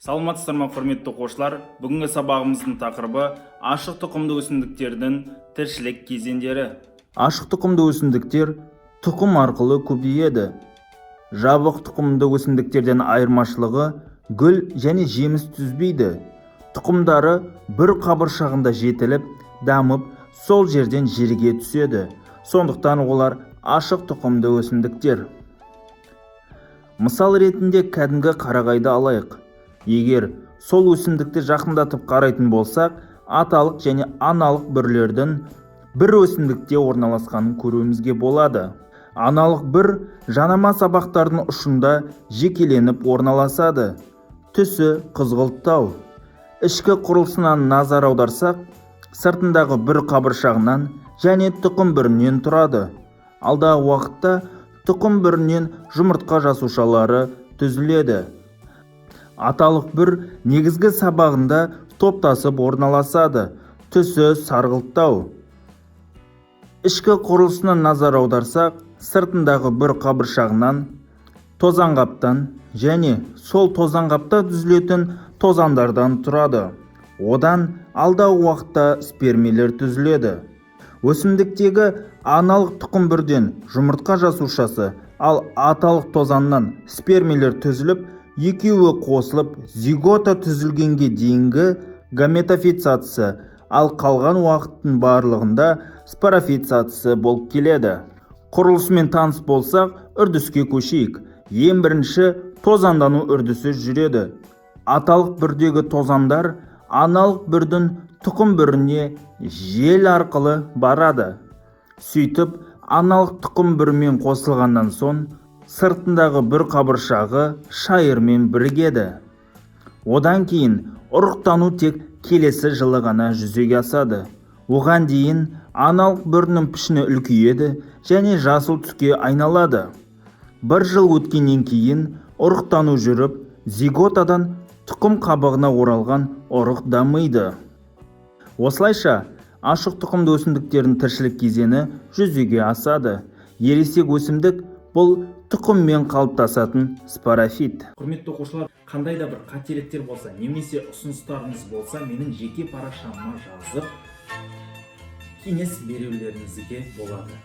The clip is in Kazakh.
Саламатсыздар ма, құрметті оқушылар! Бүгінгі сабағымыздың тақырыбы: ашық тұқымды өсімдіктердің тіршілік кезеңдері. Ашық тұқымды өсімдіктер тұқым арқылы көбейеді. Жабық тұқымды өсімдіктерден айырмашылығы: гүл және жеміс түзбейді. Тұқымдары бүр қабыршағында жетіліп, дамып, сол жерден жерге түседі. Сондықтан олар ашық тұқымды өсімдіктер. Мысал ретінде кәдімгі қарағайды алайық. Егер сол өсімдікті жақындатып қарайтын болсақ, аталық және аналық бүрлердің бір өсімдікте орналасқанын көруімізге болады. Аналық бүр жанама сабақтардың ұшында жекеленіп орналасады, түсі қызғылттау. Ішкі құрылысына назар аударсақ, сыртындағы бүр қабыршағынан және тұқым бүрінен тұрады. Алдағы уақытта тұқым бүрінен жұмыртқа жасушалары түзіледі. Аталық бүр негізгі сабағында топтасып орналасады, түсі сарғылттау. Ішкі құрылысына назар аударсақ, сыртындағы бүр қабыршағынан, тозаңқаптан және сол тозаңқапта түзілетін тозаңдардан тұрады. Одан алдағы уақытта спермелер түзіледі. Өсімдіктегі аналық тұқым бүрден жұмыртқа жасушасы, ал аталық тозаңнан спермелер түзіліп, екеуі қосылып, зигота түзілгенге дейінгі гаметофицация, ал қалған уақыттың барлығында спорофицация болып келеді. Құрылысымен таныс болсақ, үрдіске көшейік. Ең бірінші тозаңдану үрдісі жүреді. Аталық бүрдегі тозаңдар аналық бүрдің тұқым бүріне жел арқылы барады. Сөйтіп, аналық тұқым бүрімен қосылғаннан соң, сыртындағы бүр қабыршағы шайырмен бірігеді. Одан кейін ұрықтану тек келесі жылы ғана жүзеге асады. Оған дейін аналық бүрінің пішіні үлкейеді және жасыл түске айналады. Бір жыл өткеннен кейін ұрықтану жүріп, зиготадан тұқым қабығына оралған ұрық дамиды. Осылайша, ашық тұқымды өсімдіктердің тіршілік кезеңі жүзеге асады. Ересек өсімдік – бұл тұқыммен қалыптасатын спорофит. Құрметті оқушылар, қандай да бір қателіктер болса немесе ұсыныстарыңыз болса, менің жеке парақшама жазып, кеңес берулеріңізге болады.